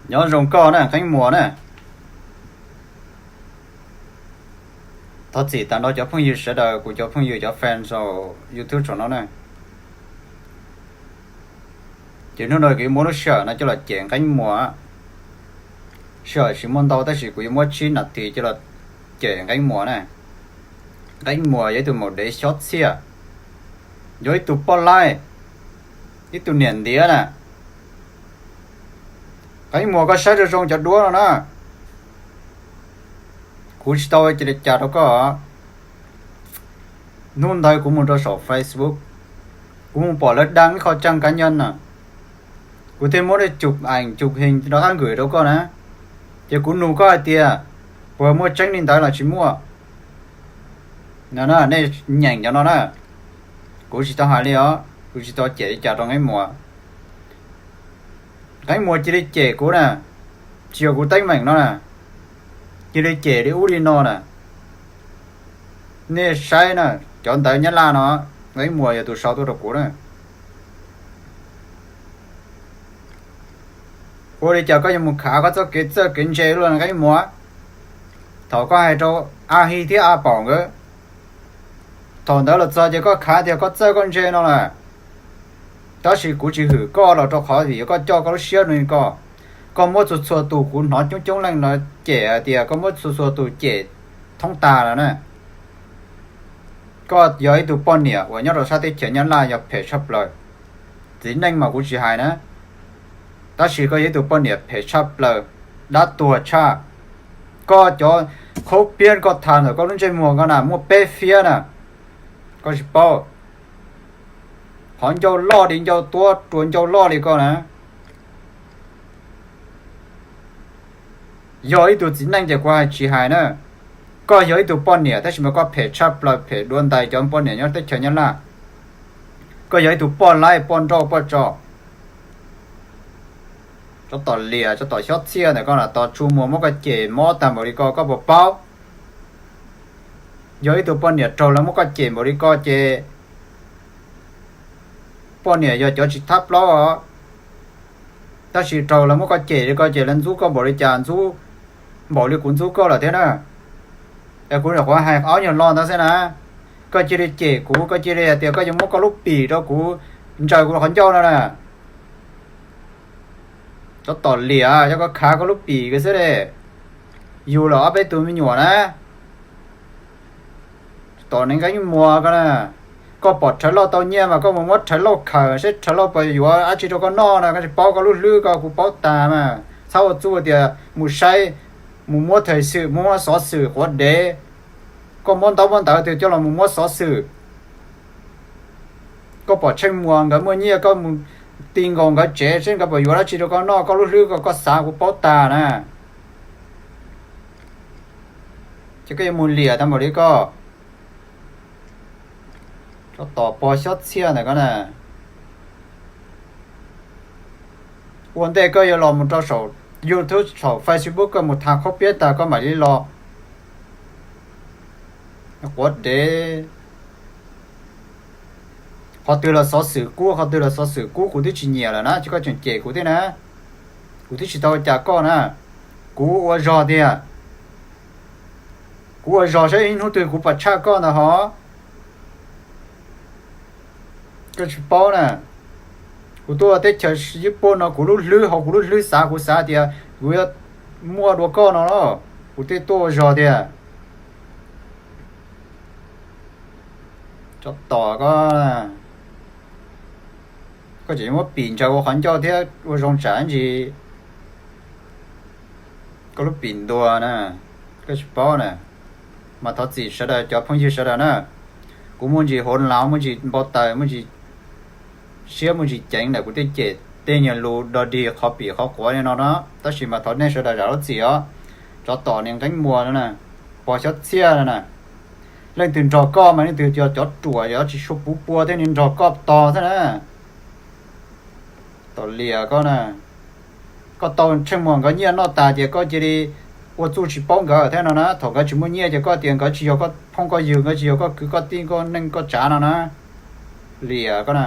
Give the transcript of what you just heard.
Nyob zoo koj na Nqeeb Muas na. Thov txim tag nrho cov phooj ywg sawv daws, kuv cov phooj ywg cov fan saum YouTube saum no na. Ces hnub no kuv yuav muab lub sij hawm no coj los cem Nqeeb Muas. Sij hawm tsis muaj ntau tab sis kuv yuav muab tsib nas this coj los cem Nqeeb Muas na. Nqeeb Muas yog ib tug maum dev xyob txhiaj, yog ib tug poj laib, ib tug niam ntiav na. Nqeeb Muas, koj saib zoo zoo cov duab no na. Kuv tsis tau cia li cas rau koj. Hnub ntawd kuv mus rau saum Facebook, kuv mus pom lawv đăng ib qho trang cá nhân na, kuv thiaj muab cụp ảnh chụp hình rov qab gửi rau koj na. Ces kuv nug koj hais tias puas muaj tseeb li ntawd los tsis muaj. Nej nyeem cov no na, kuv tsis tau hais li os, kuv tsis tau cem li cas rau Nqeeb Muas. Nqeeb Muas cia li cem kuv na, tsis yog kuv teeb meem no na, cia li cem li ub li no na. Nej saib na, cov ntawv Nyab Laj no, Nqeeb Muas yog tus sau tuaj rau kuv na. Ua li cas koj yuav mus khav koj txoj kev txawj kev ntse luaj Nqeeb Muas? Thaum koj hais rau A Hi thiab A Paum nkawd, thaum ntawd los txog ces koj khav tias koj txawj koj ntse no lawm. Tab sis kuv tsis hwm koj los rau qhov vim koj coj koj lub siab rau koj, koj muab txhua txhua tus, kuv hnov coob coob leej no cem hais tias koj muab txhua txhua tus cem thoob tag lawm na. Koj yog ib tug poj niam uas nyob rau sab teb chaws Nyab Laj yog phem tshaj plaws. Txiv neej mas kuv tsis hais na, tab sis koj yog ib tug poj niam phem tshaj plaws, dab tuag tshaj. Koj cov khaub piab koj tham ntawm koj lub ntsej muag ko na muaj peb fiab na, koj tsis paub. Qhov ncauj loj li ncauj tuab, rua ncauj loj li koj na. Yog ib tug txiv neej ces kuv hais tsis hais na. Koj yog ib tug poj niam tab sis mas koj phem tshaj plaws, phem dua ntais cov poj niam nyob teb chaws Nyab Laj. Koj yog ib tug poj laib poj nrauj poj tso. Tsov tom liam, tsov tom xyob txhiaj ntawm koj na, tos tsu muag muab koj cem mob tag npaum li ko koj puas paub? Yog ib tug poj niam raug lawv muab koj cem npaum li ko ces poj niam yog cov tsis thab plaub os. Tab sis raug lawv muab koj cem li ko ces lawv ntxub koj npaum li cas, ntxub npaum li kuv ntxub koj lawm thiab na. Es kuv nyuam qhuav hais ob nyuag lo ntawd xwb na, koj cia li cem kuv, koj cia li hais tias koj yuav muab koj lub pim rau kuv ntsaws kuv qhov ncauj no na. Tsov tom liam, yog koj khav koj lub pim ko xwb li. Yus los ob peb tug me nyuam na. Tom Nqeeb Muas ko na, koj pom Rhawv Lauj tau nyiaj mas koj mus muab Rhawv Lauj khaws seb Rhawv Lauj puas yuav dab tsi rau koj noj na, koj tsis paub, koj lub hlwb ko kuv paub tas mas. Txhob ua txuj tias mus saib, mus muab thời sự, mus muab xov xwm quav dev. Koj muab ntaub muab ntawv twg coj los mus muab xov xwm? Koj pom Tsheej Muas nkawd muaj nyiaj koj mus ti nkaus nkawd tsev seb nkawd puas yuav dab tsi rau koj noj, koj lub hlwb ko koj xav kuv paub tas na. Ces koj yuav mus liam tag npaum li ko. Tsov tom pog xyob txhiaj ntawm ko na. Ua ntej koj yuav los mus rau saum YouTube saum Facebook koj mus tha khaub piab tag koj mam li los. Quav dev. Qhov twg los xov xwm kub, qhov twg los xov xwm kub, kuv twb tsis nyiam lawm na ces koj tseem cem kuv thiab na. Kuv twb tsis tau ua cas koj na. Kuv ua zog tiag. Kuv ua zog saib ib hnub twg kuv pom tshaj koj ntawd hov. Koj tsis paub na, kuv tuaj teb chaws Yij Puj no kuv lub hlwb, hauv kuv lub hlwb xav, kuv xav tias kuv yuav muaj dua koj no los kuv thiaj tuaj ua zog tiag. Tsov tom koj, koj tseem muab pim ntsaws ua qhov ncauj thiab ua zoo tsam ntsis. Koj lub pim ntuag na, koj tsis paub na. Mas thov txim sawv daws cov phooj ywg sawv daws na. Kuv muaj ntsis hauv lav, muaj ntsis npau taws, muaj ntsis siab, muaj ntsis ceev lawm kuv thiaj cem tej nyuag lus dog dig qhov pim qhov quav li no no, tab sis mas thov nej sawv daws zam lub txim os. Tsov tom niag Nqeeb Muas no na, pog xyob txhiaj no na. Leej twg nrog koj mas leej twg yog cov ruam, yog tsis tshua puv pua thiab, nws nrog koj tog thiab na. Tom liam koj na. Koj tau Tsheej Muas nkawd nyiaj noj tas ces koj cia li ua txuj tsis paub nkawd thiab no na. Thaum nkawd tsis muaj nyiaj ces koj tias nkawd tsis yog koj phooj koj ywg, nkawd tsis yog koj kwv koj tij koj neej koj tsav no na. Liam koj na.